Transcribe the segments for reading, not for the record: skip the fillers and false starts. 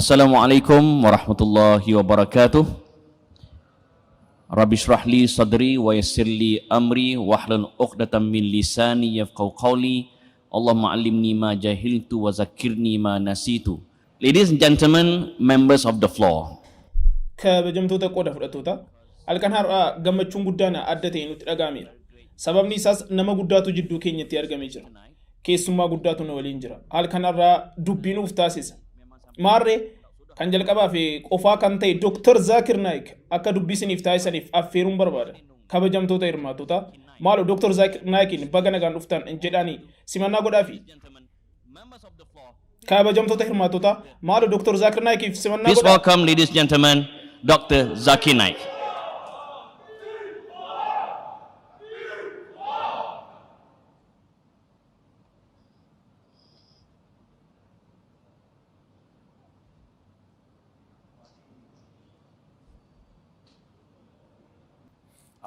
Assalamualaikum warahmatullahi wabarakatuh. Rabbi shrah li sadri wa yassir li amri wahlul 'uqdatam min lisani yafqahu qawli. Allahumma 'allimni ma jahiltu wa zakkirni ma nasitu. Ladies and gentlemen, members of the floor. Kabajamtoota qooda fudhattoota, halkan har'aa gammachuun guddaan adda ta'e nutti dhaga'ameera. Sababni isaas nama guddaatu jidduu keenyatti argamee jira. Keessummaa guddaatu nu waliin jira. Halkan har'aa dubbii nuuf taasisa. Maarree kan jalqabaa fi qofaa kan ta'e Dr. Zaakir Naayik akka dubbii isiniif taasisaniif affeeruun barbaada. Kabajamtoota hirmaattota, maaloo Dr. Zaakir Naayikiin baga nagaan dhuftan jedhaanii simannaa godhaafi. Kabajamtoota hirmaattota, maaloo Dr. Zaakir Naayikiif simannaa Please godhaa. welcome, ladies and gentlemen, Dr. Zakir Naik.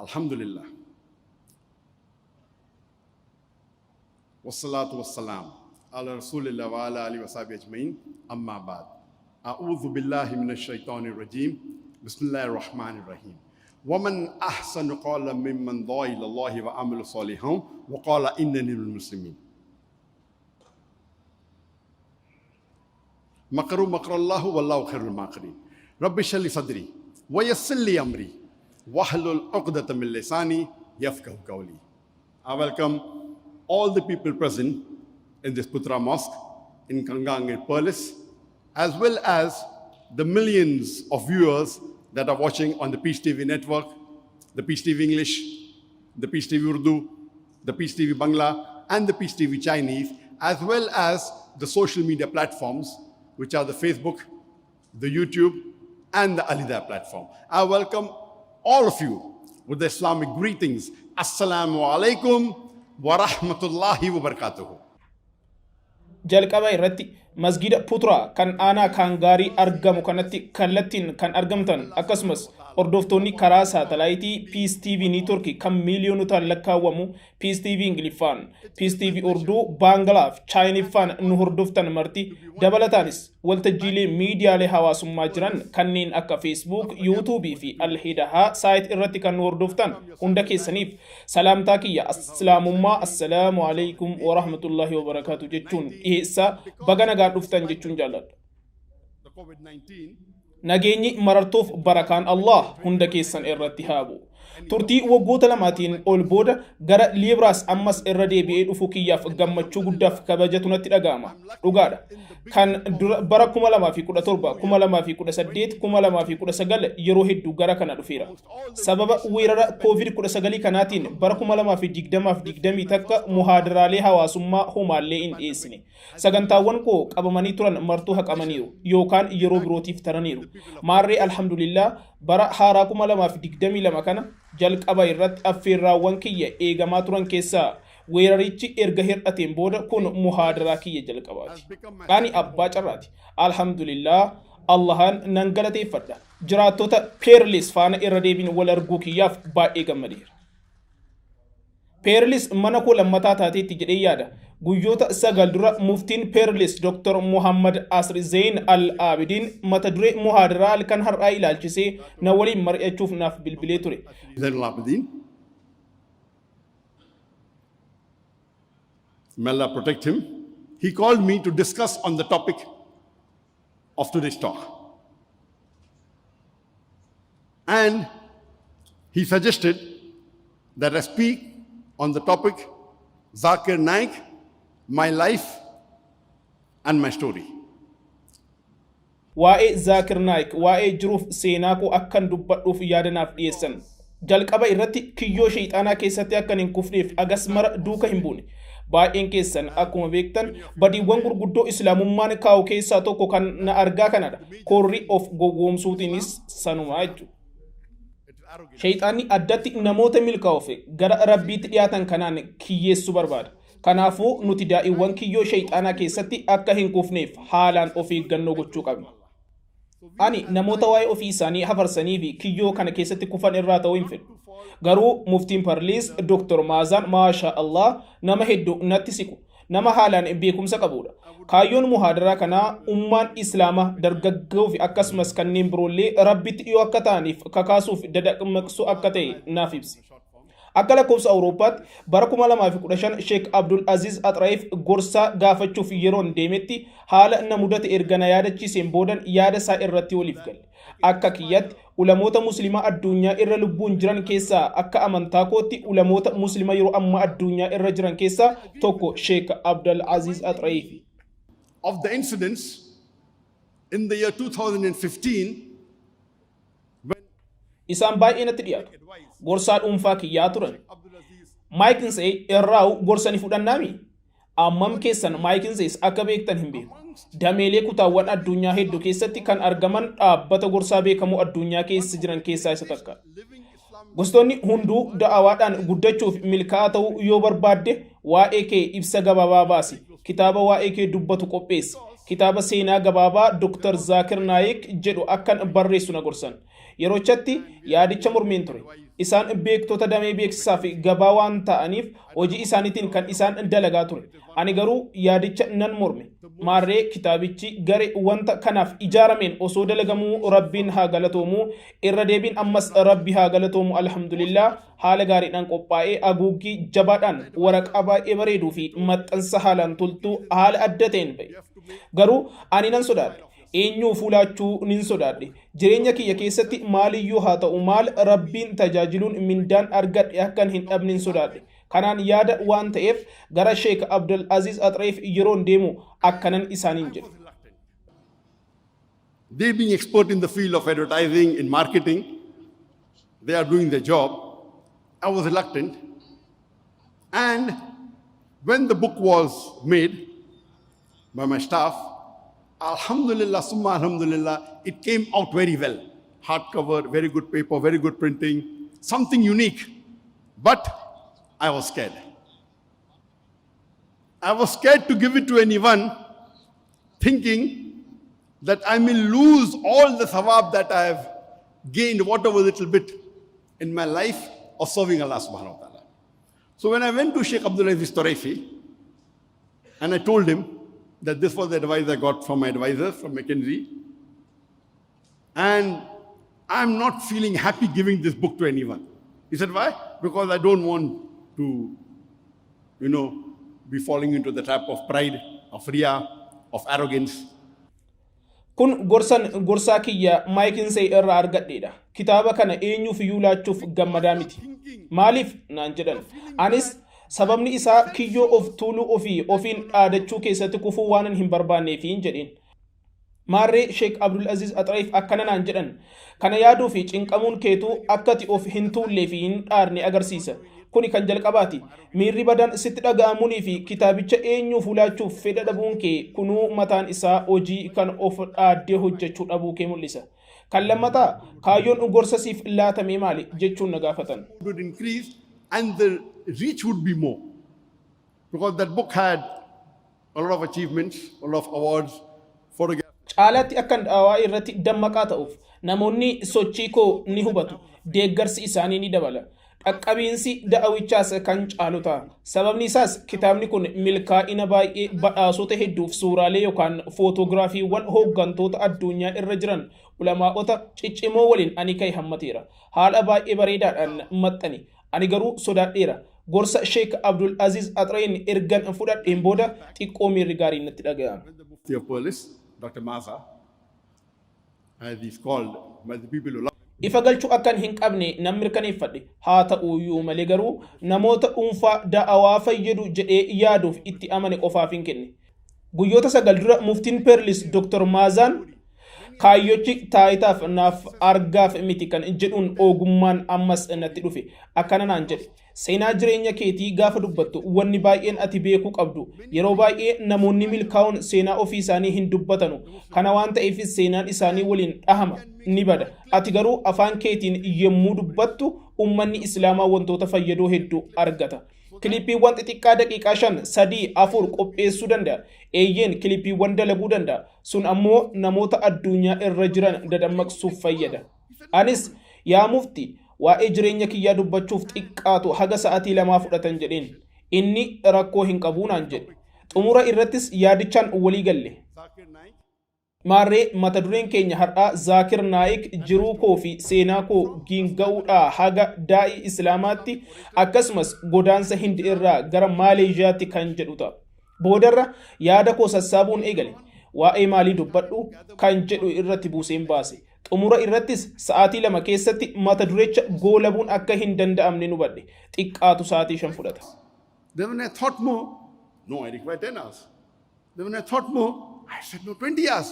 Alhamdulillah. Wassalatu wassalam ala Rasulillah wa ala alihi wa sahbihi ajma'in. Amma ba'd. A'udhu billahi minash shaitanir rajim. Bismillahir rahmanir rahim. ومن أحسن قولا ممن دعا إلى الله وعمل صالحا وقال إنني من المسلمين. مكروا مكر الله والله خير الماكرين. رب اشرح لي صدري ويسر لي أمري واحلل عقدة من لساني يفقهوا قولي. I welcome all the people present in this Putra Mosque in Kangkang in Perlis, as well as the millions of viewers that are watching on the Peace TV network, the Peace TV English, the Peace TV Urdu, the Peace TV Bangla, and the Peace TV Chinese, as well as the social media platforms, which are the Facebook, the YouTube, and the Alida platform. I welcome all of you with the Islamic greetings. Assalamu alaikum wa rahmatullahi wa barakatuhu. Jalqaba irratti masgida Putra kan aanaa Kaangaarii argamu kanatti kallattiin kan argamtan, akkasumas hordoftoonni karaa saatalaayitii Peace TV Network kan miiliyoonotaan lakkaawwamu Peace TV Ingiliffaan, Peace TV Urduu, Baangalaa fi Chaayiniffaan nu hordoftan marti, dabalataanis waltajjiilee miidiyaalee hawaasummaa jiran kanneen akka Facebook, YouTube fi Alhidahaa site irratti kan nu hordoftan hunda keessaniif salaamtaa kiyya islaamummaa assalaamu alaikum wa rahmatullahi wa barakaatu jechuun dhiheessaa baga nagaan dhuftan jechuun jaalladha. The COVID-19 Nageenyi marartuuf barakaan Allah hunda keessan irratti haa bu'u. Turtii waggoota lamaatiin ol booda gara Liibraas ammas irra deebi'ee dhufuu kiyyaaf gammachuu guddaaf kabajatu natti dhaga'ama. Dhugaadha. Kan dura bara 2017, 2018, 2019 yeroo hedduu gara kana dhufeera. Sababa weerara COVID-19 kanaatiin bara 2020 21 muhaadaraalee hawaasummaa homaallee hin dhiyeessine. Sagantaawwan koo qabamanii turan martuu haqamaniiru yookaan yeroo birootiif taraniiru. Maarree alhamdulillah bara haaraa 2022 kana jalqaba irratti affeerraawwan kiyya eegamaa turan keessaa weerarichi erga hir'ateen booda kun muhaadaraa kiyya jalqabaati. Ani abbaa carraati. Alhamdulillah, Allahan nan galateeffadha. Jiraattota Peerlis faana irra deebiin wal arguu kiyyaaf baay'ee gammadeera. Peerlis mana koo lammataa taateetti jedhee yaada. Guyyoota 9 dura muftiin Peerlis Dr. Muhammad Asri Zeyn Al Abidin mata duree muhaadaraa halkan har'aa ilaalchisee na waliin mari'achuuf naaf bilbilee ture. Zainul Abidin. May Allah protect him. He called me to discuss on the topic of today's talk. And he suggested that I speak on the topic Zakir Naik, my life and my story. Waa'ee Zaakir Naayik, waa'ee jiruuf seenaa koo akkan dubbadhuuf yaada naaf dhiyeessan. Jalqaba irratti kiyyoo sheexaanaa keessatti akkan hin kufneef agas mara duuka hin buune. Baay'een keessan akkuma beektan badiiwwan gurguddoo islaamummaan kaa'u keessaa tokko kan na argaa kanadha. Korri of gowwoomsuutiinis sanumaa jechuudha. Sheexaanni addatti namoota milkaa'uuf gara rabbiitti dhiyaatan kanaan kiyyeessuu barbaada. Kanaafuu nuti daa'iiwwan kiyyoo sheexaanaa keessatti akka hin kufneef haalaan of eeggannoo gochuu qabna. Ani namoota waa'ee ofii isaanii hafarsanii fi kiyyoo kana keessatti kufan irraa ta'uu hin fedhu. Garuu muftiin Parliis Dr. Maazaan maasha Allah nama hedduu natti siqu. Nama haalaan beekumsa qabudha. Kaayyoon muhaadaraa kanaa ummaan Islaamaa dargaggoo fi akkasumas kanneen biroollee Rabbitti dhiyoo akka ta'aniif kakaasuuf dadammaksuu akka ta'e naaf ibse. Akka lakkoofsa Awurooppaatti bara 2015 Sheek Abdul Aziz Axraayif gorsaa gaafachuuf yeroon deemetti haala na mudate erga na yaadachiiseen boodan yaada isaa irratti waliif galle. Akka kiyyatti ulamoota Muslimaa addunyaa irra lubbuun jiran keessaa, akka amantaa kootti ulamoota Muslima yeroo ammaa addunyaa irra jiran keessaa tokko Sheek Abdul Aziz Axraayifi. Of the incidents in the year 2015 when Isaan baay'ee natti dhiyaatu. Gorsaa dhuunfaa kiyyaa turan. McKinsey irraa gorsa ni fudhannaami? Ammam keessan McKinsey akka beektan hin beeku. Dameelee kutaawwan addunyaa hedduu keessatti kan argaman dhaabbata gorsaa beekamoo addunyaa keessa jiran keessaa isa takka. Gostoonni hunduu da'awaadhaan guddachuuf milkaa'aa ta'uu yoo barbaadde, waa'ee kee ibsa gabaabaa baasi. Kitaaba waa'ee kee dubbatu qopheessi. Kitaaba seenaa gabaabaa Dr. Zaakir Naayik jedhu akkan barreessu na gorsan. Yerochatti yaadicha mormeen ture. Isaan beektota damee beeksisaa fi gabaa waan ta'aniif hojii isaaniitiin kan isaan dalagaa ture. Ani garuu yaadicha nan morme. Maarree kitaabichi garee wanta kanaaf ijaarameen osoo dalagamuu, Rabbiin haa galatoomuu, irra deebiin ammas Rabbi haa galatoomu, alhamdulillah, haala gaariidhaan qophaa'ee, haguuggii jabaadhaan, waraqaa baay'ee bareeduu fi maxxansa haalaan toltuu haala adda ta'een ba'e. Garuu ani nan sodaadhe. Eenyuu fuulaachuu nin sodaadhe. Jireenya kiyya keessatti maaliyyuu haa ta'u maal, Rabbiin tajaajiluun mindaan argadhe akkan hin dhabnin sodaadhe. Kanaan yaada waan ta'eef gara Sheek Abdul Aziz Axreef yeroon deemu akkanan isaaniin jedhe. They being expert in the field of advertising, in marketing, they are doing their job. I was reluctant. And when the book was made by my staff, alhamdulillah, summa alhamdulillah, it came out very well. Hardcover, very good paper, very good printing, something unique. But I was scared. I was scared to give it to anyone, thinking that I may lose all the thawab that I have gained, whatever little bit in my life of serving Allah subhanahu wa ta'ala. So when I went to Sheikh Abdul Aziz Turaifi and I told him that this was the advice I got from my advisor from McKinsey, and I'm not feeling happy giving this book to anyone. He said, "Why?" "Because I don't want to be falling into the trap of pride, of riya, of arrogance." Kun gorsan gorsaa kiyya McKinsey irraa argadheedha. Kitaaba kana eenyuuf iyyuu laachuuf gammadaa miti. "Maaliif?" naan jedhan. Anis sababni isaa kiyyoo of tuuluu ofii ofiin dhaadachuu keessatti kufuu waan hin barbaanneefiin jedheen. Maarree Sheek Abdul Aziz Axreef akkana naan jedhan. "Kana yaaduu fi cinqamuun keetuu akkati of hin tuullee fi hin dhaarne agarsiisa. Kuni kan jalqabaati. Miirri badaan sitti dhaga'amuunii fi kitaabicha eenyuuf laachuuf fedha dhabuun kee kunuu mataan isaa hojii kan of dhaaddee hojjechuu dhabuu kee mul'isa. Kan lammataa, kaayyoon gorsa siif laatamee maali?" jechuun na gaafatan. Would increase and the reach would be more. Because that book had a lot of achievements, a lot of awards, photographs. Caalaatti akkan da'awaa irratti dammaqaa ta'uuf, namoonni sochii koo ni hubatu, deeggarsi isaanii ni dabala. Dhaqqabiinsi da'awichaas kan caalu ta'a. Sababni isaas kitaabni kun milkaa'ina baay'ee, badhaasota hedduuf, suuraalee yookaan footograafiiwwan hooggantoota addunyaa irra jiran, ulamaa'ota ciccimoo waliin ani ka'e hammateera. Haala baay'ee bareedaadhaan maxxane. Ani garuu sodaadheera. Gorsa Sheek Abdul Aziz Axreen ergan fudhadheen booda xiqqoo miirri gaariin natti dhaga'ama. When the Mufti of Perlis, Dr. Maza, as he's called by the people who love him, Ifa galchuu akkan hin qabne nan mirkaneeffadhe. Haa ta'uyyuu malee garuu namoota dhuunfaa da'awaa fayyadu jedhee yaaduuf itti amane qofaaf hin kenne. Guyyoota 9 dura muftiin Perlis Dr. Maazaan kaayyochi taayitaaf naaf argaaf miti kan jedhuun ogummaan ammas natti dhufe. Akkana naan jedhe: "Seenaa jireenya keetii gaafa dubbattu wanni baay'een ati beekuu qabdu, yeroo baay'ee namoonni milkaa'uun seenaa ofii isaanii hin dubbatanu. Kana waan ta'eefis seenaan isaanii waliin dhahama, ni bada. Ati garuu afaan keetiin yommuu dubbattu ummanni Islaamaa wantoota fayyadoo hedduu argata. Kiliippiiwwan xixiqqaa daqiiqaa 5, 3, 4 qopheessuu danda'a. Eeyyeen, kiliippiiwwan dalaguu danda'a. Sun ammoo namoota addunyaa irra jiran dadammaqsuuf fayyada." Anis, "Yaa mufti, waa'ee jireenya kiyyaa dubbachuuf xiqqaatu haga sa'aatii 2 fudhatan," jedheen. Inni rakkoo hin qabuu naan jedhe. Xumura irrattis yaadichaan walii galle. Zakir Naik. Maarree, mata dureen keenya har'aa Zaakir Naayik jiruu koo fi seenaa koo giinga'uudhaa haga daa'ii Islaamaatti, akkasumas godaansa Hindi irraa gara Maaleeshiyaatti kan jedhu ta'a. Boodarra yaada koo sassaabuun eegale. Waa'ee maalii dubbadhu kan jedhu irratti buuseen baase. Xumura irrattis sa'aatii 2 keessatti mata durecha goolabuun akka hin danda'amne hubadhe. Xiqqaatu sa'aatii 5 fudhata. Then when I thought more, no, I require 10 hours. Then when I thought more, I said, no, 20 hours.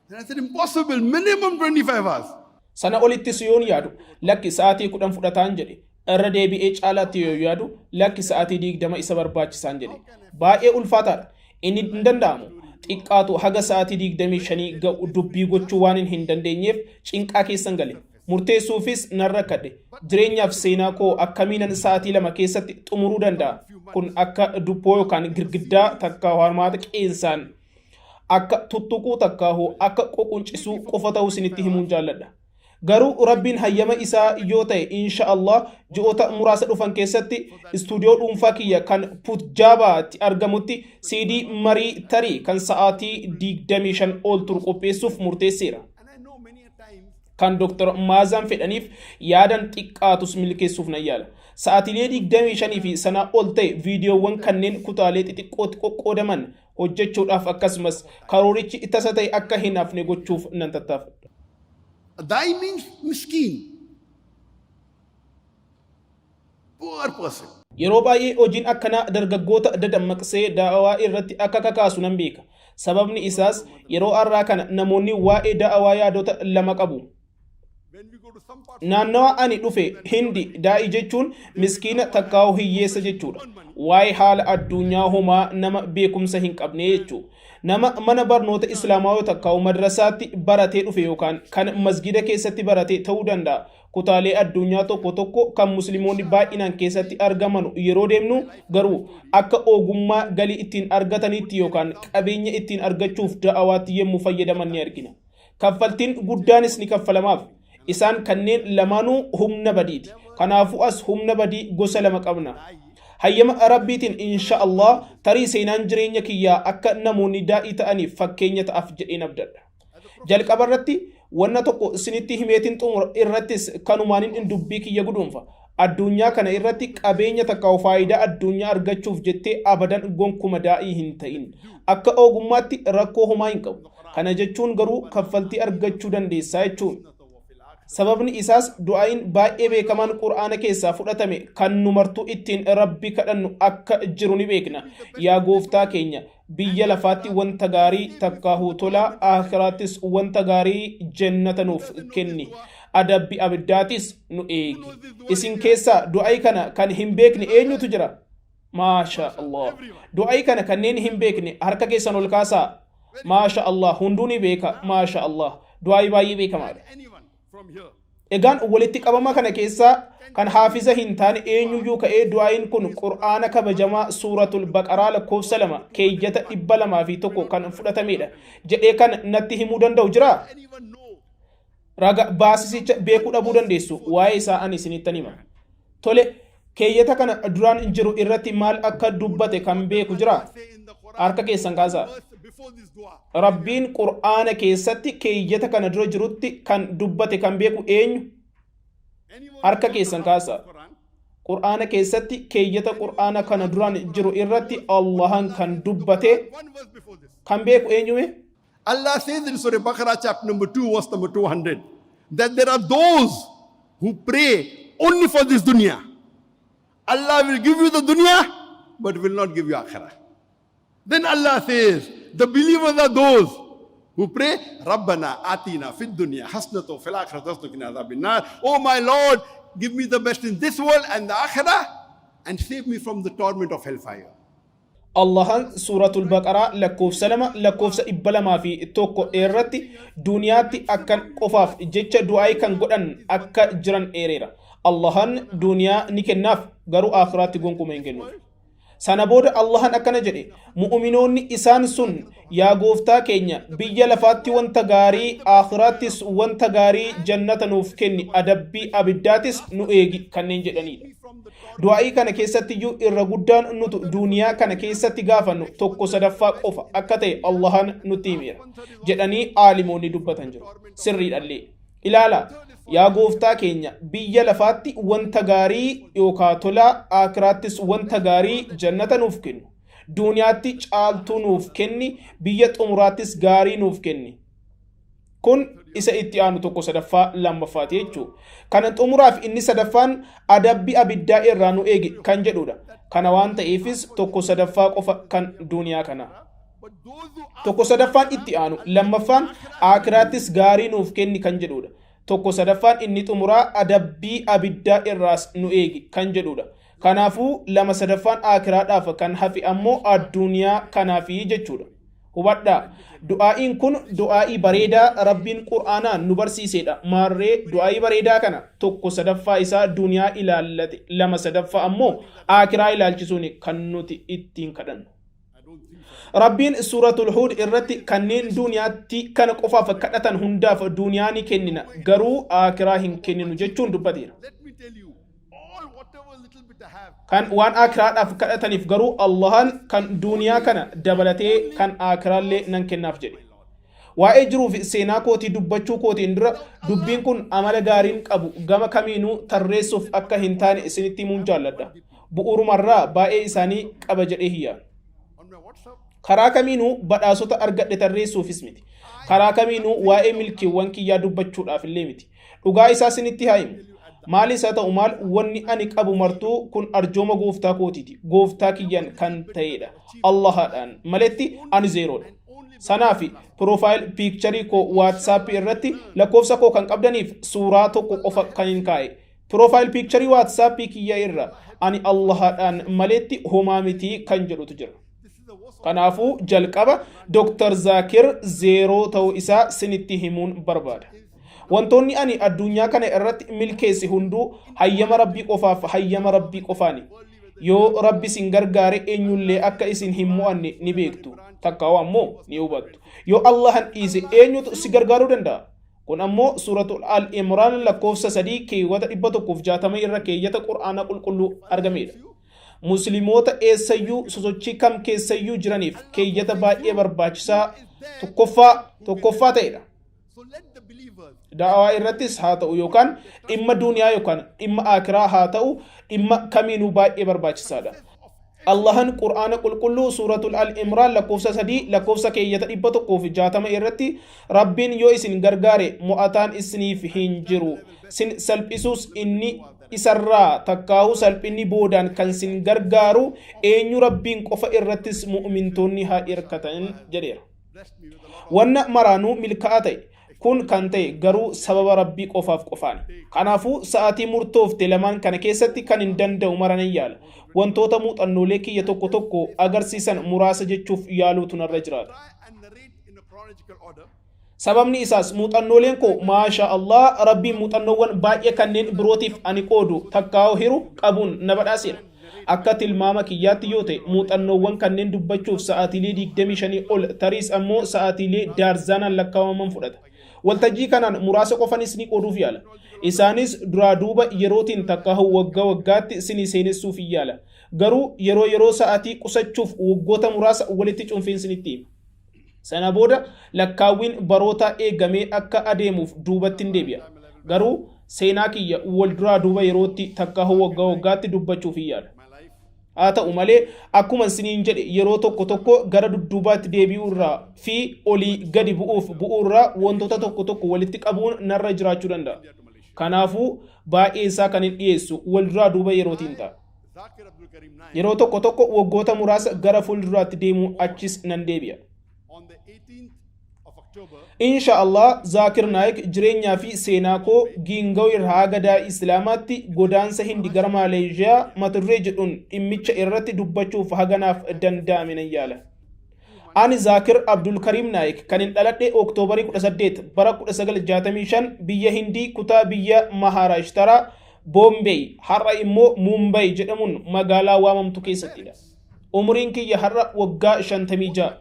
Then I said, impossible, minimum 25 hours. Sana olittis yoon yaadu, lakki, sa'aatii 10 fudhataan jedhe. Irra deebi'ee caalaatti yoo yaadu, lakki, sa'aatii 20 isa barbaachisaan jedhe. Baay'ee ulfaataadha. Inni hin danda'amu. Xiqqaatu haga sa'aatii 25 ga'u dubbii gochuu waan hin dandeenyeef cinqaa keessan gale. Murteessuufis nan rakkadhe. Jireenyaaf seenaa koo akkamiinan sa'aatii 2 keessatti xumuruu danda'a? Kun akka dubboo yookaan girgiddaa takka hormaata qeensaan akka tuttuquu takkaahuu akka ququncisuu qofa ta'uu isinitti himuun jaalladha. Garuu Rabbiin hayyama isaa yoo ta'e, insha Allah, ji'oota muraasa dhufan keessatti istuudiyoo dhuunfaa kiyya kan Putjaabaatti argamutti CD marii tarii kan sa'aatii 25 ol turu qopheessuuf murteesseera. And I know many a times Kan Dr. Maazaan fedhaniif yaadan xiqqaatus milkeessuuf nan yaala. Sa'aatiilee 25 fi sanaa ol ta'e viidiyoowwan kanneen kutaalee xixiqqootti qoqqoodaman hojjechuudhaaf, akkasumas karoorichi tasa ta'e akka hin hafne gochuuf nan tattaafadha. A dai means miskin, poor person. Yeroo baay'ee hojiin akkanaa dargaggoota dadammaqsee da'awaa irratti akka kakaasu nan beeka. Sababni isaas yeroo har'aa kana namoonni waa'ee da'awaa yaadota lama qabu. When we go to some parts Naannawa ani dhufe Hindi, daa'ii jechuun miskiina takkaa'u hiyyeessa jechuudha. Waa'ee haala addunyaa homaa nama beekumsa hin qabne jechuudha. Nama mana barnoota Islaamaa yoo takkaa'u madrasaatti baratee dhufe yookaan kan masgida keessatti barate ta'uu danda'a. Kutaalee addunyaa tokko tokko kan Musliimoonni baay'inaan keessatti argaman yeroo deemnu garuu akka ogummaa galii ittiin argatanitti yookaan qabeenya ittiin argachuuf da'awaatti yommuu fayyadaman ni argina. Kaffaltiin guddaanis ni kaffalamaaf. Isaan kanneen lamaanuu humna badiiti. Kanaafuu as humna badii gosa lama qabna. Hayyama Rabbiitiin, insha Allah, tarii seenaan jireenya kiyyaa akka namoonni daa'ii ta'aniif fakkeenya ta'aaf jedheen abdadha. Jalqaba irratti wanna tokko isinitti himeetiin xumura irrattis kanumaanin dubbii kiyya guduunfa. Addunyaa kana irratti qabeenya takka faayidaa addunyaa argachuuf jettee abadan gonkuma daa'ii hin ta'in. Akka ogummaatti rakkoo homaa hin qabu. Kana jechuun garuu kaffaltii argachuu dandeessaa jechuun. Sababni isaas du'aayin baay'ee beekamaan Qur'aana keessaa fudhatame kan nu martuu ittiin Rabbi kadhannu akka jiru ni beekna. Yaa Gooftaa keenya, biyya lafaatti wanta gaarii takkaahuu tolaa, aakhiraattis wanta gaarii jannata nuuf kenni. Adabbi abiddaatis nu eegi. Isin keessaa du'aayi kana kan hin beekne eenyutu jira? Maasha Allah. Du'aayi kana kanneen hin beekne harka keessan ol kaasaa. Maasha Allah, hunduu ni beeka. Maasha Allah. Du'aayi baay'ee beekamaadha. Anyone from here. Egaan walitti qabama kana keessaa kan haafiza hin taane eenyuyyuu ka'ee du'aayin kun Qur'aana kabajamaa Suuratul Baqaraa lakkoofsa 2 keeyyata 201 kan fudhatamedha jedhee kan natti himuu danda'u jiraa? Anyone know? Raga baasisicha beekuu dhabuu dandeessu, waa'ee isaa ani isinittan hima. Tole, keeyyata kana duraan jiru irratti maal akka dubbate kan beeku jira? Say in the Quran Harka keessan kaasaa. Verse before this dua. Rabbiin Qur'aana keessatti keeyyata kana dura jirutti kan dubbate kan beeku eenyu? Anyone Harka who knows keessan the kaasaa. Quran? Qur'aana keessatti keeyyata Qur'aana kana duraan jiru irratti Allahan kan dubbate One verse before this. kan beeku eenyume? Allah says in Surah Baqarah, chapter number 2, verse number 200, that there are those who pray only for this dunya. Allah will give you the dunya, but will not give you akhirah. Then Allah says, the believers are those who pray, ربنا آتنا في الدنيا حسنة وفي الآخرة حسنة وقنا عذاب النار. Oh my Lord, give me the best in this world and the akhirah, and save me from the torment of hellfire. Allahan Suuratul Baqaraa lakkoofsa 2 lakkoofsa 201 irratti duniyaatti akkan qofaaf jecha du'aayii kan godhan akka jiran eereera. Allahan duniyaa ni kennaaf, garuu aakhiraatti gonkuma hin kennuuf. Sana booda Allahan akkana jedhe: mu'uminoonni isaan sun, yaa Gooftaa keenya, biyya lafaatti wanta gaarii, aakhiraattis wanta gaarii, jannata nuuf kenni, adabbii abiddaatis nu eegi kanneen jedhanidha. Du'aa'ii kana keessattiyyuu irra guddaan nutu duuniyaa kana keessatti gaafannu tokko sadaffaa qofa akka ta'e Allahan nutti himeera jedhanii aalimoonni dubbatan jiru. Sirriidhallee. Ilaala, yaa Gooftaa keenya, biyya lafaatti wanta gaarii yookaa tolaa, aakhiraattis wanta gaarii, jannata nuuf kennu. Duuniyaatti caaltuu nuuf kenni, biyya xumuraattis gaarii nuuf kenni. Kun isa itti aanu tokko sadaffaa lammaffaati jechuudha. Kana xumuraaf inni sadaffaan adabbii abiddaa irraa nu eegi kan jedhudha. Kana waan ta'eefis tokko sadaffaa qofa kan duuniyaa kana. Tokko sadaffaan itti aanu lammaffaan aakhiraattis gaarii nuuf kenni kan jedhudha. Tokko sadaffaan inni xumuraa adabbii abiddaa irraas nu eegi kan jedhudha. Kanaafuu lama sadaffaan aakhiraadhaaf, kan hafe ammoo addunyaa kanaafi jechuudha. Hubadhaa, du'aa'iin kun du'aa'ii bareedaa Rabbiin Qur'aanaan nu barsiisedha. Maarree du'aa'ii bareedaa kana tokko sadaffaa isaa duniyaa ilaallate, lama sadaffaa ammoo aakiraa ilaalchisuun kan nuti ittiin kadhannu. Rabbiin Suuratul Huud irratti kanneen duniyaatti kana qofaaf kadhatan hundaaf duniyaa ni kennina, garuu aakiraa hin kenninu jechuun dubbateera. Let me tell you, all whatever little bit I have, Kan waan aakiraadhaaf kadhataniif garuu Allahan kan duniyaa kana dabalatee kan aakiraallee nan kennaaf jedhe. Waa'ee jiruu fi seenaa kootii dubbachuu kootiin dura dubbiin kun amala gaariin qabu gama kamiinuu tarreessuuf akka hin taane isinitti himuun jaalladha. Bu'uurumarraa baay'ee isaanii qaba jedhee hiyyaa. On my WhatsApp, Karaa kamiinuu badhaasota argadhe tarreessuufis miti. Karaa kamiinuu waa'ee milkiiwwan kiyyaa dubbachuudhaaf illee miti. Dhugaa isaa isinitti haa himu. Maalis haa ta'u maal, wanni ani qabu martuu kun arjooma Gooftaa kootiiti. Gooftaa kiyyan kan ta'edha. Allahaadhaan maletti ani zeeroodha. Sanaaf profile picture koo WhatsApp irratti lakkoofsa koo kan qabdaniif suuraa tokko qofa kan hin kaa'e. Profile picture WhatsApp kiyya irra ani Allahaadhaan maletti homaa miti kan jedhutu jira. This is the worst. Kanaafuu jalqaba Dr. Zaakir zeeroo ta'uu isaa sinitti himuun barbaada. Wantoonni ani addunyaa kana irratti milkeesse hunduu hayyama Rabbii qofaaf, hayyama Rabbii qofaani. Yoo Rabbi isin gargaare eenyullee akka isin hin mo'anne ni beektu. Takkaa'u ammoo ni hubattu. Yoo Allahan dhiise eenyutu si gargaaruu danda'a? Kun ammoo Suuratul Al Imraan lakkoofsa 3 keewwata 160 irra keeyyata Qur'aana qulqulluu argamedha. Musliimoota eessayyuu sosochii kam keessayyuu jiraniif keeyyata baay'ee barbaachisaa tokkoffaa ta'edha. So let the believers Da'awaa irrattis haa ta'u yookaan dhimma duniyaa yookaan dhimma akiraa haa ta'u, dhimma kamiinuu baay'ee barbaachisaadha. Allahan Qur'aana qulqulluu Suuratul Al Imraan lakkoofsa 3 lakkoofsa keeyyata 160 irratti, Rabbiin yoo isin gargaare mo'ataan isiniif hin jiru. Sin salphisuus inni isarraa takkaahuu salphinni boodaan kan sin gargaaru eenyu? Rabbiin qofa irrattis mu'mintoonni haa hirkatan jedheera. Blessed me with a lot of Wanna maraanuu milkaa'aa ta'e kun kan ta'e garuu sababa Rabbii qofaaf qofaani. Kanaafuu sa'aatii murtoofte lamaan kana keessatti kan hin danda'u maranan yaala. Wantoota muuxannoolee kiyya tokko tokko agarsiisan muraasa jechuuf yaaluutu narra jiraata. Try and narrate in a chronological order. Sababni isaas muuxannooleen koo, maasha Allah, Rabbiin muuxannoowwan baay'ee kanneen birootiif ani qoodu takkaa'u hiru qabuun na badhaaseera. Akka tilmaama kiyyaatti yoo ta'e muuxannoowwan kanneen dubbachuuf sa'aatiilee 25 ol, tariis ammoo sa'aatiilee daarzaanaan lakkaa'aman fudhata. Waltajjii kanaan muraasa qofanis ni qooduuf yaala. Isaanis duraa duuba yerootiin takkaa'u waggaa waggaatti sinii seenessuuf yaala. Garuu yeroo yeroo sa'aatii qusachuuf waggoota muraasa walitti cuunfiin sinitti hima. Sana booda lakkaawwiin baroota eegamee akka adeemuuf duubatti hin deebi'a. Garuu seenaa kiyya wal duraa duuba yerootti takkaa'u waggaa waggaatti dubbachuuf hin yaala. My life Haa ta'u malee akkuma isiniin jedhe yeroo tokko tokko gara dudduubaatti deebi'uu irraa fi olii gadi bu'uuf bu'uurraa wantoota tokko tokko walitti qabuun narra jiraachuu danda'a. Kanaafuu baay'ee isaa kan hin dhiyeessu wal duraa duuba yerootiin ta'a. Zakir Abdul Karim Naik Yeroo tokko tokko waggoota muraasa gara fuulduraatti deemuu achis nan deebi'a. On the 18th of October Insha Allah, Zaakir Naayik jireenyaa fi seenaa koo Giingaw irraa haga daa'ii Islaamaatti, godaansa Hindi gara Maaleeshiyaa mata duree jedhuun dhimmicha irratti dubbachuuf haganaaf danda'ame nan yaala. Ani Zaakir Abdul Karim Naayik kan hin dhaladhe Oktoobarii 18 bara 1965 biyya Hindii kutaa biyya Maharashtaraa Bombay, har'a immoo Mumbai jedhamuun magaalaa waamamtu keessattidha. Umuriin kiyya har'a waggaa 56,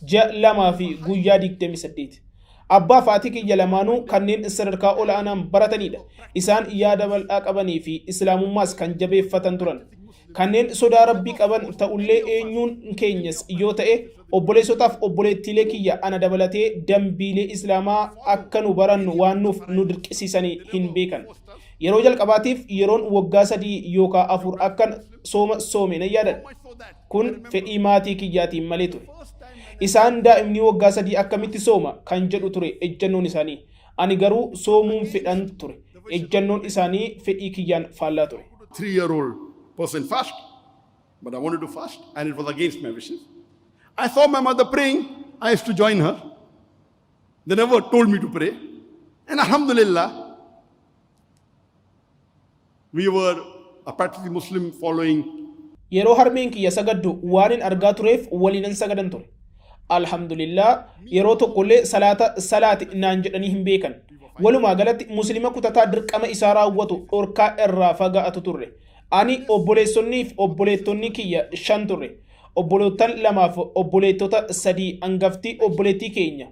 ji'a 2 fi guyyaa 28. Abbaa fi haati kiyya lamaanuu kanneen sadarkaa ol'aanaan baratanidha. Isaan yaada bal'aa qabanii fi Islaamummaas kan jabeeffatan turan. Kanneen sodaa Rabbii qaban ta'ullee eenyuun keenyas yoo ta'e obboleessotaaf obboleettiilee kiyya ana dabalatee dambiilee Islaamaa akka nu barannu waan nuuf nu dirqisiisanii hin beekan. Yeroo jalqabaatiif yeroon waggaa 3 yookaa 4 akkan sooma soome nan yaadadha. Kun fedhii maatii kiyyaatiin malee ture. Isaan daa'imni waggaa 3 akkamitti sooma kan jedhu ture ejjannoon isaanii. Ani garuu soomuun fedhan ture. Ejjannoon isaanii fedhii kiyyaan faallaa ture. 3-year-old person fast, but I wanted to fast and it was against my wishes. I saw my mother praying. I used to join her. They never told me to pray. And alhamdulillah, we were a practically Muslim following. Yeroo harmeen kiyya sagaddu waanin argaa tureef waliinan sagadan ture. Alhamdulillah, yeroo tokkollee salaata salaati naan jedhanii hin beekan. Walumaa galatti Muslima kutataa dirqama isaa raawwatu dhorkaa irraa fagaatu turre. Ani obboleessonnii fi obboleettonni kiyya 5 turre. Obboloottan 2 fi obboleettota 3 hangafti obboleettii keenya.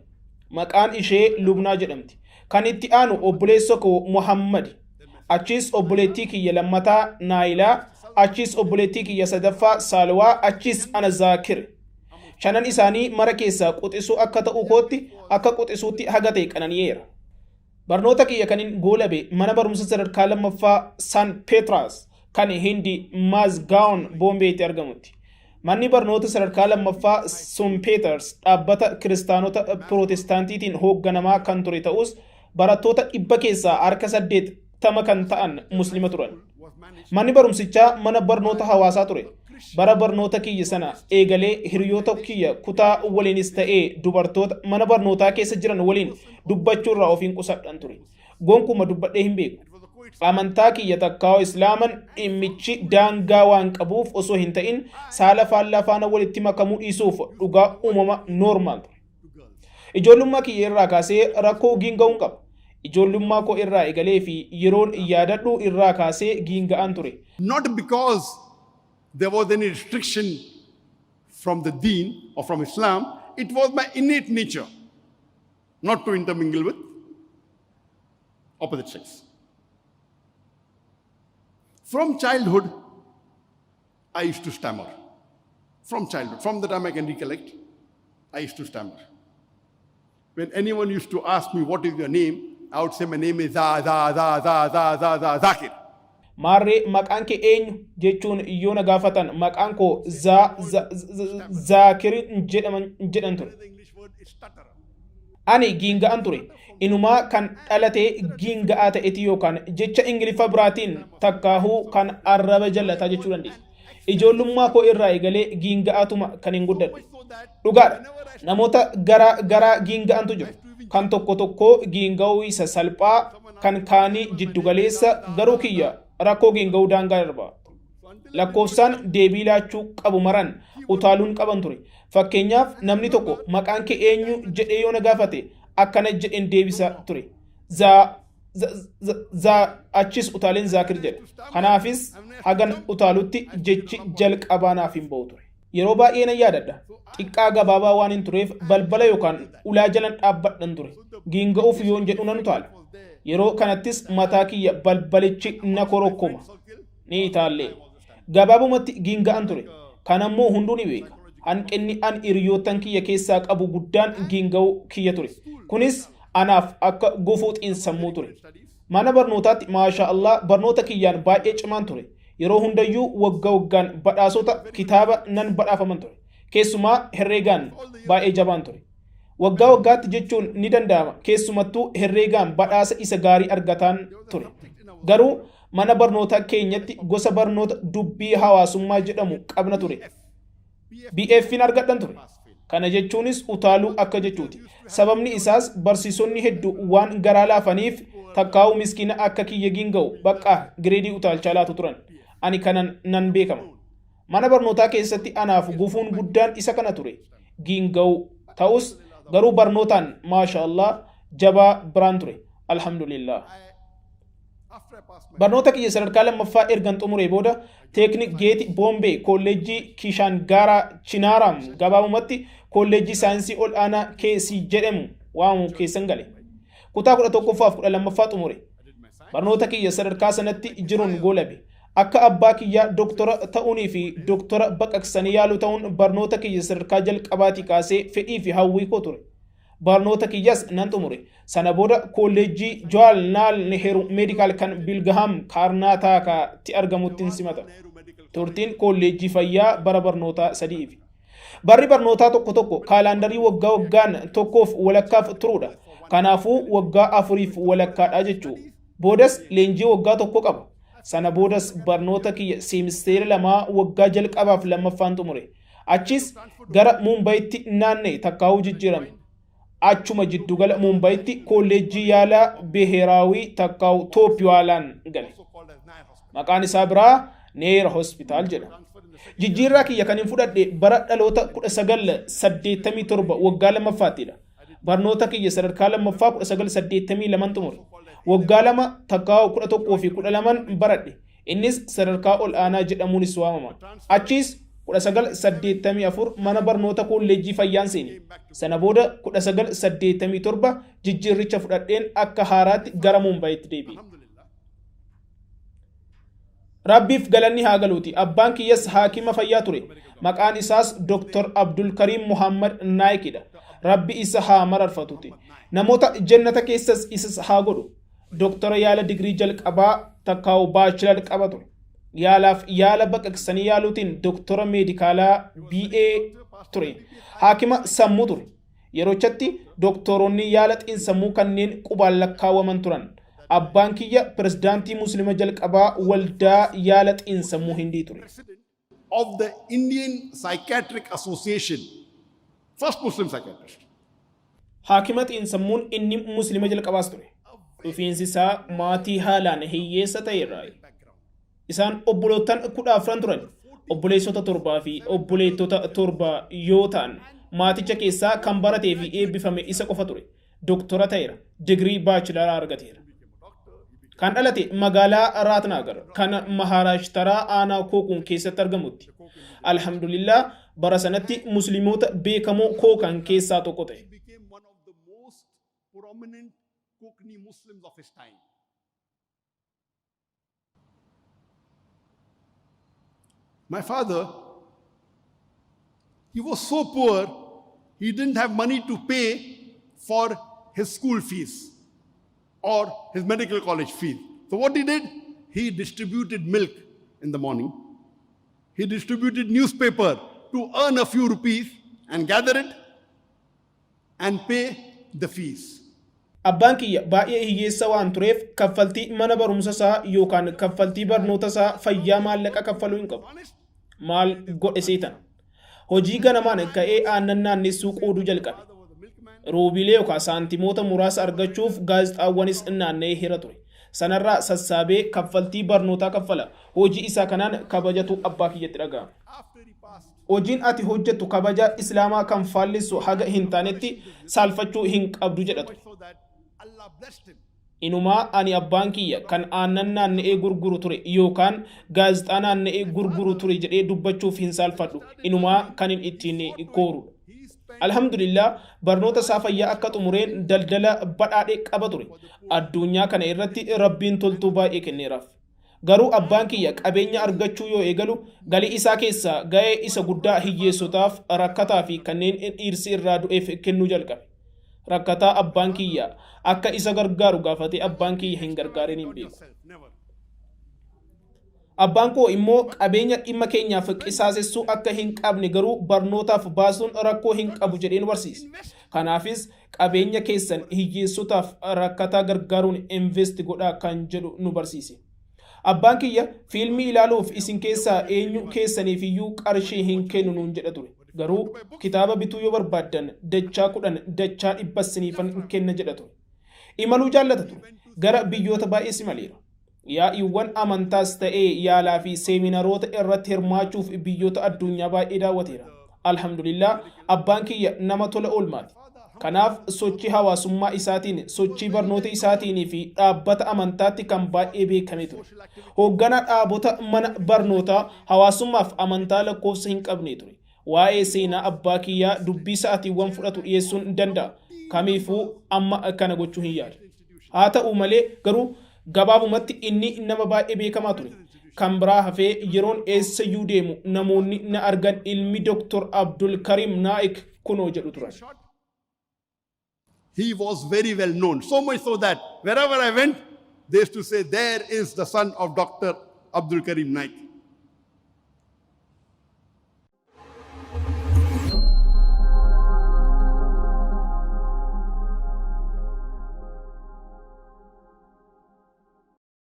Maqaan ishee Lubnaa jedhamti. Kan itti aanu obboleessa koo Muhammadi. Achiis obboleettii kiyya lammataa Naayilaa, achiis obboleettii kiyya sadaffaa Saalwaa, achiis ana Zaakir. Shanan isaanii mara keessaa quxisuu akka ta'uu kootti akka quxisuutti haga ta'e qanani'eera. Barnoota kiyya kanin goolabe mana barumsa sadarkaa lammaffaa San Peetras kan Hindi Maazgaon Boombeetti argamutti. Manni barnoota sadarkaa lammaffaa Sun Peeters dhaabbata kiristaanota pirootestaantiitiin hoogganamaa kan ture ta'us barattoota 100 keessaa harka 80 kan ta'an Muslima turan. Manni barumsichaa mana barnoota hawaasaa ture. Bara barnoota kiyya sana eegalee hiriyoota kiyya kutaa waliinis ta'ee dubartoota mana barnootaa keessa jiran waliin dubbachuurraa ofiin qusadhan ture. Gonkuma dubbadhee hin beeku. Amantaa kiyya takkaa'oo Islaaman dhimmichi daangaa waan qabuuf osoo hin ta'in saala faallaa faana walitti makamuu dhiisuuf dhugaa uumama noormaal ture. Ijoollummaa kiyya irraa kaasee rakkoo giinga'uun qaba. Ijoollummaa koo irraa eegalee fi yeroon yaadadhu irraa kaasee giinga'aan ture. Not because there was any restriction from the deen or from Islam, it was my innate nature not to intermingle with opposite sex. From childhood, I used to stammer. From childhood, from the time I can recollect, I used to stammer. When anyone used to ask me, what is your name? I would say my name is Za, Za, Za, Za, Za, Za, Za, Zakir. Maarree maqaan kee eenyu jechuun yoo na gaafatan maqaan koo Za, Za, Za, Zaakir jedhan ture. The English word is stutterer. Ani giinga'an ture. Inumaa kan dhalate giinga'aa ta'eeti yookaan jecha Ingiliffa biraatiin takkaahuu kan arraba jallataa jechuu dandeenya. Ijoollummaa koo irraa eegalee giinga'aatuma kan hin guddadhe. Dhugaadha. Namoota garaa garaa giinga'antu jiru. Kan tokko tokkoo giinga'uu isa salphaa, kan kaanii jiddugaleessa, garuu kiyya rakkoo giinga'uu daangaa darba. Lakkoofsaan deebii laachuu qabu maran utaaluun qaban ture. Fakkeenyaaf namni tokko maqaan kee eenyu jedhee yoo na gaafate akkana jedheen deebisa ture. Zaa, za, za, za, achis utaaleen Zaakir jedhe. Kanaafis hagan utaalutti jechi jalqabaa naaf hin ba'u ture. Yeroo baay'ee nan yaadadha. Xiqqaa gabaabaa waan hin tureef balbala yookaan ulaa jalan dhaabbadhan ture. Giinga'uuf yoon jedhu nan utaala. Yeroo kanattis mataa kiyya balbalichi na korokkoma. Ni itaallee. Gabaabumatti giinga'an ture. Kanammoo hunduu ni beeka. Hanqinni an hiriyoottan kiyya keessaa qabu guddaan giinga'uu kiyya ture. Kunis anaaf akka gufuu xiinsammuu ture. Mana barnootaatti maasha Allah barnoota kiyyaan baay'ee cimaan ture. Yeroo hundayyuu wagga waggaan badhaasota kitaaba nan badhaafaman ture. Keessumaa herreegaan baay'ee jabaan ture. Waggaa waggaatti jechuun ni danda'ama. Keessumattuu herreegaan badhaasa isa gaarii argataan ture. Garuu mana barnootaa keenyatti gosa barnoota dubbii hawaasummaa jedhamu qabna ture. BF'n argadhan ture. Kana jechuunis utaaluu akka jechuuti. Sababni isaas barsiisonni hedduu waan garaa laafaniif takkaa'uu miskiina akka kiyya giinga'u bakka gireedii utaalchaa laatu turan. Ani kanan nan beekama. Mana barnootaa keessatti anaaf gufuun guddaan isa kana ture. Giinga'uu. Ta'us garuu barnootaan maasha Allah jabaa biraan ture. Alhamdulillah. After I passed my Barnoota kiyya sadarkaa lammaffaa ergan xumuree booda Teeknik Geeti Boombee Kolleejjii Kishaangaaraa Chinaaraam gabaabumatti Kolleejjii Saayinsii Ol'aanaa KC jedhamu waamamu keessan gale. Kutaa 11ffaa fi 12ffaa xumure. Barnoota kiyya sadarkaa sanatti jiruun goolabe. Akka abbaa kiyyaa doktora ta'uunii fi doktora baqaqsanii yaaluu ta'uun barnoota kiyya sadarkaa jalqabaatii kaasee fedhii fi hawwii koo ture. Barnoota kiyyas nan xumure. Sana booda kolleejjii Jawaharlal Nehru Medical kan Bilgahaam Kaarnaataakaatti argamuttin simatame. Turtiin kolleejjii fayyaa bara barnootaa sadiifi. Barri barnootaa tokko tokko kaalaandarii waggaa waggaan tokkoof walakkaaf turuudha. Kanaafuu waggaa afuriif walakkaadha jechuu. Boodas leenjii waggaa tokko qaba. Sana boodas barnoota kiyya seemisteera lamaa waggaa jalqabaaf lammaffaan xumure. Achiis gara Muumbayitti naanna'e takkaahuu jijjiirame. Achuma jiddugala Muumbayitti kolleejjii yaalaa Beheeraawii takkaa'u Tooppiwaalaan gale. Maqaan isaa biraa Neera Hospitaal jedhama. Jijjiirraa kiyya kan hin fudhadhe bara dhaloota 1987 waggaa lammaffaattiidha. Barnoota kiyya sadarkaa lammaffaa 1982 xumure. Waggaa lama takkaa'u 11 fi 12 baradhe. Innis sadarkaa ol aanaa jedhamuunis waamama. Achiis 1984 mana barnoota kolleejjii fayyaan seene. Sana booda 1987 jijjiirricha fudhadheen akka haaraatti gara Muumbayitti deebi'e. Rabbiif galanni haa galuuti. Abbaan kiyyas haakima fayyaa ture. Maqaan isaas Dr. Abdul Kariim Muhammad Naayikidha. Rabbi isa haa mararfatuti. Namoota jannata keessas isas haa godhu. Doktora yaala digirii jalqabaa takkaa'u baachilar qaba ture. Yaalaaf yaala baqaqsanii yaaluutiin doktora meedikaalaa BA ture. Haakima sammuu ture. Yerochatti doktoroonni yaala xiinsammuu kanneen qubaan lakkaawwaman turan. Abbaan kiyya pirezidaantii Muslima jalqabaa waldaa yaala xiinsammuu Hindii ture. Of the Indian Psychiatric Association, first Muslim psychiatrist. Haakima xiinsammuun inni Muslima jalqabaas ture. Dhufiinsi isaa maatii haalaan hiyyeessa ta'e irraayi. Isaan obboloottan 14 turan. Obboleessota torbaa fi obboleettota torba yoo ta'an, maaticha keessaa kan baratee fi eebbifame isa qofa ture. Doktora ta'eera. Digirii baachilaraa argateera. Kan dhalate magaalaa Raatnaagar kan Mahaaraashtaraa aanaa Kookuun keessatti argamutti. Alhamdulillah bara sanatti Muslimoota beekamoo Kookan keessaa tokko ta'e. He became one of the most prominent Kokni Muslims of his time. My father, he was so poor, he didn't have money to pay for his school fees or his medical college fees. So what he did, he distributed milk in the morning. He distributed newspaper to earn a few rupees and gather it and pay the fees. Abbaan kiyya baay'ee hiyyeessa waan tureef kaffaltii mana barumsa isaa yookaan kaffaltii barnoota isaa fayyaa maallaqa kaffaluu hin qabu. Maal godhe seetan? Hojii ganamaan ka'ee aannan naannessuu qooduu jalqabe. Ruubiilee yookaan saantimoota muraasa argachuuf gaazexaawwanis naanna'ee hira ture. Sanarraa sassaabee kaffaltii barnootaa kaffala. Hojii isaa kanaan kabajatu abbaa kiyyatti dhaga'ame. Hojiin ati hojjettu kabaja Islaamaa kan faallessu haga hin taanetti saalfachuu hin qabdu jedha ture. Inumaa ani abbaan kiyya kan aannan naanna'ee gurguru ture yookaan gaazexaa naanna'ee gurguru ture jedhee dubbachuuf hin saalfadhu. Inumaa kanin ittiin koorudha. Alhamdulillah barnoota isaa fayyaa akka xumureen daldala badhaadhe qaba ture. Addunyaa kana irratti Rabbiin toltuu baay'ee kenneeraaf. Garuu abbaan kiyya qabeenya argachuu yoo eegalu galii isaa keessaa ga'ee isa guddaa hiyyeessotaaf, rakkataa fi kanneen dhiirsi irraa du'eef kennuu jalqabe. Rakkataa abbaan kiyya akka isa gargaaru gaafatee abbaan kiyya hin gargaarin hin beeku. Abbaan koo immoo qabeenya dhimma keenyaaf qisaasessuu akka hin qabne garuu barnootaaf baasuun rakkoo hin qabu jedhee nu barsiise. Kanaafis qabeenya keessan hiyyeessotaaf rakkataa gargaaruun invest godhaa kan jedhu nu barsiise. Abbaan kiyya fiilmii ilaaluuf isin keessaa eenyu keessaniif iyyuu qarshii hin kennu nuun jedha ture. Garuu kitaaba bituu yoo barbaaddan dachaa 10 dachaa dhibba siniifan kenna jedha ture. Imaluu jaallata ture. Gara biyyoota baay'ees imaleera. Yaa'iiwwan amantaas ta'ee yaalaa fi seeminaroota irratti hirmaachuuf biyyoota addunyaa baay'ee daawwateera. Alhamdulillah abbaan kiyya nama tola oolmaati. Kanaaf sochii hawaasummaa isaatiin, sochii barnoota isaatiin fi dhaabbata amantaatti kan baay'ee beekame ture. Hoogganaa dhaabota mana barnootaa hawaasummaaf amantaa lakkoofsa hin qabne ture. Waa'ee seenaa abbaa kiyyaa dubbii sa'aatiiwwan fudhatu dhiyeessuun ni danda'a. Kamiifuu amma kana gochuu hin yaadu. Haa ta'u malee garuu gabaabumatti inni nama baay'ee beekamaa ture. Kan biraa hafee yeroon eessayyuu deemu namoonni na argan ilmi Dr. Abdul Karim Naik kunoo jedhu turan. He was very well known, so much so that wherever I went, they used to say, "There is the son of Dr. Abdul Karim Naik."